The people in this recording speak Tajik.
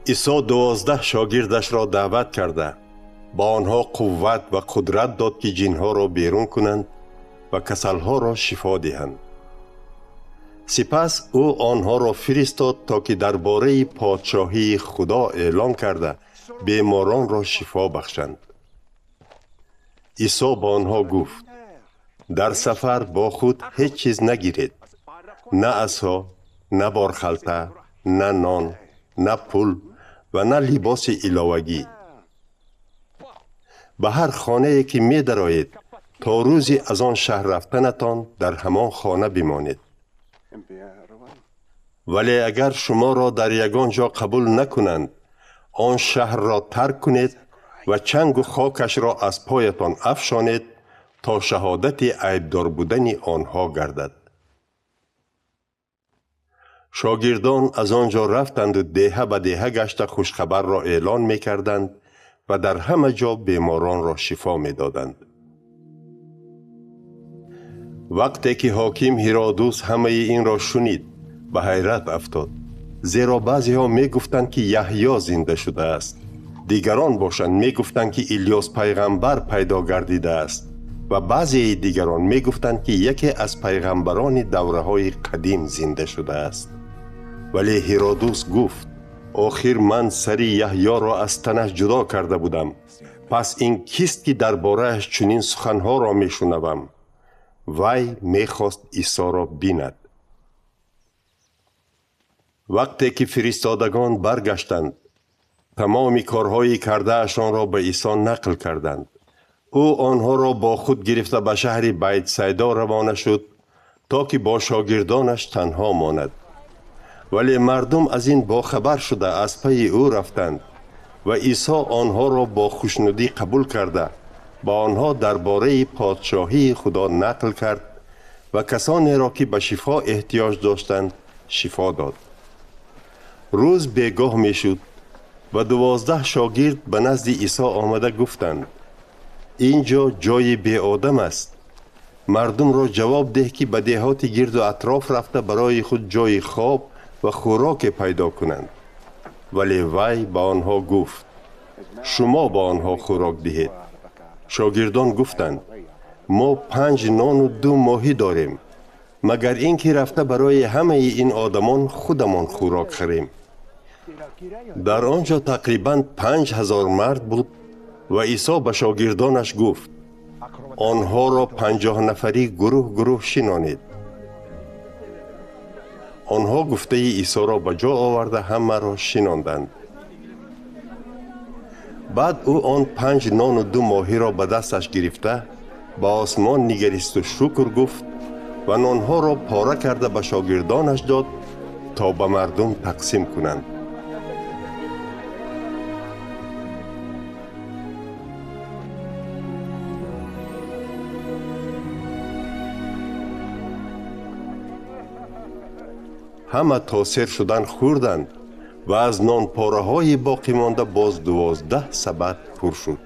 Исо 12 шогирдашро даъват карда, ба онҳо қувват ва қудрат дод, ки ҷинҳоро берун кунанд ва касалҳоро шифо диҳанд. Сипас ӯ онҳоро фиристод, то ки дар бораи подшоҳии Худо эълон карда беморонро шифо бахшанд. Исо ба онҳо гуфт: дар сафар бо худ ҳеҷ чиз нагиред, на асо, на борхалта, на нон, на пул ва на либоси иловагӣ. Ба ҳар хонае ки медароед, то рӯзи аз он шаҳр рафтанатон дар ҳамон хона бимонед. Вале агар шуморо дар ягон ҷо қабул накунанд, он шаҳрро тарк кунед ва чангу хокашро аз поятон афшонед, то шаҳодати айбдор будани онҳо гардад. Шогирдон аз он ҷо рафтанду деҳа ба деҳа гашта хушхабарро эълон мекарданд ва дар ҳама ҷо беморонро шифо медоданд. Вақте ки ҳоким Ҳиродус ҳамаи инро шунид, ба ҳайрат афтод, зеро баъзеҳо мегуфтанд, ки Яҳьё зинда шудааст, дигарон бошанд мегуфтанд, ки Илёс пайғамбар пайдо гардидааст ва баъзеи дигарон мегуфтанд, ки яке аз пайғамбарони давраҳои қадим зинда шудааст. Вале Ҳиродус гуфт: охир ман сари Яҳьёро аз танаш ҷудо карда будам, пас ин кист, ки дар борааш чунин суханҳоро мешунавам? Вай мехост Исоро бинад. Вақте ки фиристодагон баргаштанд, тамоми корҳои кардаашонро ба Исо нақл карданд. Ӯ онҳоро бо худ гирифта ба шаҳри Байтсайдо равона шуд, то ки бо шогирдонаш танҳо монад. Вале мардум аз ин бохабар шуда аз пайи ӯ рафтанд ва Исо онҳоро бо хушнудӣ қабул карда, ба онҳо дар бораи подшоҳии Худо нақл кард ва касонеро, ки ба шифо эҳтиёҷ доштанд, шифо дод. Рӯз бегоҳ мешуд ва 12 шогирд ба назди Исо омада гуфтанд: ин ҷо ҷои беодам аст. Мардумро ҷавоб деҳ, ки ба деҳоти гирду атроф рафта барои худ ҷои хоб ва хӯроке пайдо кунанд. Вале вай ба онҳо гуфт: шумо ба онҳо хӯрок диҳед. Шогирдон гуфтанд: мо 5 нону 2 моҳӣ дорем, магар ин ки рафта барои ҳамаи ин одамон худамон хӯрок харем. Дар он ҷо тақрибан 5000 мард буд ва Исо ба шогирдонаш гуфт: онҳоро 50 нафарӣ гурӯҳ гурӯҳ шинонед. Онҳо гуфтаи Исоро ба ҷо оварда ҳамаро шинонданд. Баъд ӯ он 5 нону 2 моҳиро ба дасташ гирифта, ба осмон нигаристу шукр гуфт ва нонҳоро пора карда ба шогирдонаш дод, то ба мардум тақсим кунанд. Ҳама то сер шудан хӯрданд ва аз нонпораҳои боқӣ монда боз 12 сабад пур шуд.